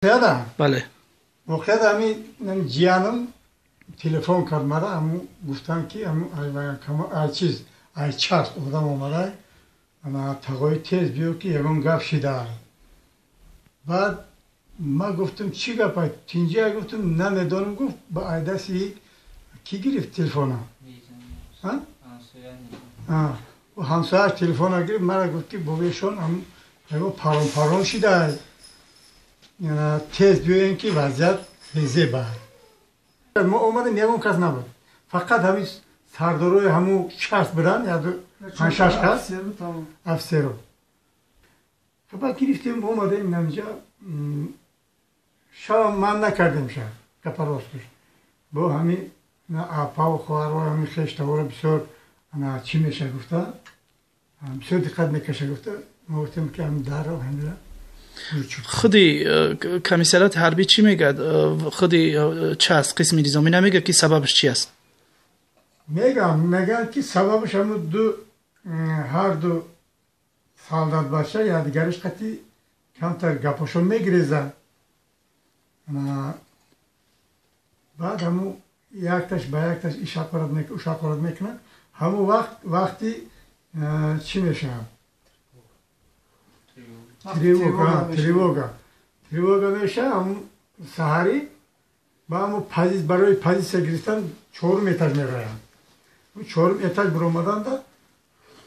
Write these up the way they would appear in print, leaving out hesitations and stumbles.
Бале. Воқеада ҳами ҷиянам телефон кард мара, ҳаму гуфтам, ки ай чиз, ай часть одам омада, тағои, тез биё, ки ягон гап шида. Баъд ма гуфтам: «Чӣ гап, тинҷия?» Гуфтам: «Намедонам». Гуфт: «Ба айдаси кӣ гирифт телефона?» Ҳамсояш телефона гирифт, мара гуфт, ки бобешон ягон парон парон шида, тез биёем, ки вазъият безеба. Мо омадем, ягон кас набуд, фақат ҳамин сардорои ҳамун часть буданд, панҷшаш кас офицеро. Баъд гирифтем, омадем инҷа. Шаб ман накардем, шаб гапа ростуш бо ҳамин апаву хоҳаро, ҳамин хештаворо бисёр чӣ меша гуфта, бисёр диққат мекаша гуфта, мо гуфтем, ки ҳамин дарро ҳамира. Худи комиссариати ҳарбӣ чӣ мегӯяд? Худи часть, қисми низомӣ намегӯяд, ки сабабаш чи аст? Мегам, мегӯянд, ки сабабаш ҳамун ду ҳарду солдатбача якдигариш қати камтар гапошон мегирезанд. Баъд ҳамун якташ ба якташ иш ҳақорат мекунад. Ҳамун вақт вақти чӣ мешавад, тревога мешавад. Ҳамун саҳарӣ ба ҳамун барои позитсия гирифтан чорум этаж мераванд. Чорум этаж буромаданда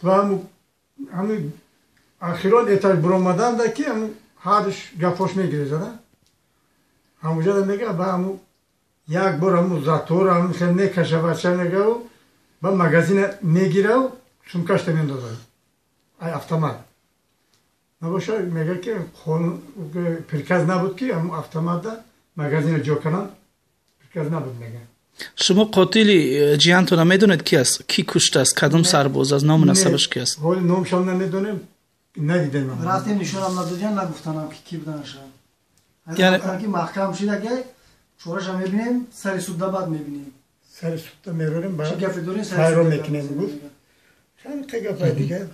ва ҳамин ахирон этаж буромаданда, ки ҳамун ҳардуш гапош мегирезада, ҳамуҷада мега, ба ҳамун як бор ҳамун затвор ҳамун хел мекаша бача, мегаву ба магазина мегираву сумкашта мендозад ай автомат. Набоша, мега, ки приказ набуд, ки ҳамун автоматда магазина ҷо кунам, приказ набуд, мега. Шумо қотили ҷиянтона медонед, ки аст, ки куштааст, кадом сарбоз аст, ному насабаш ки аст? Ҳоли номшам намедонем, надидем. Рафтем, нишонам надодиан, нагуфтанам, ки ки буданашам. Ки маҳкам шида, ки чораша мебинем, сари судда баъд мебинем. Сари судда мерорем. Чӣ гапе дорем. Сайро мекунем, гуфт. Ҳамин гапай дигар.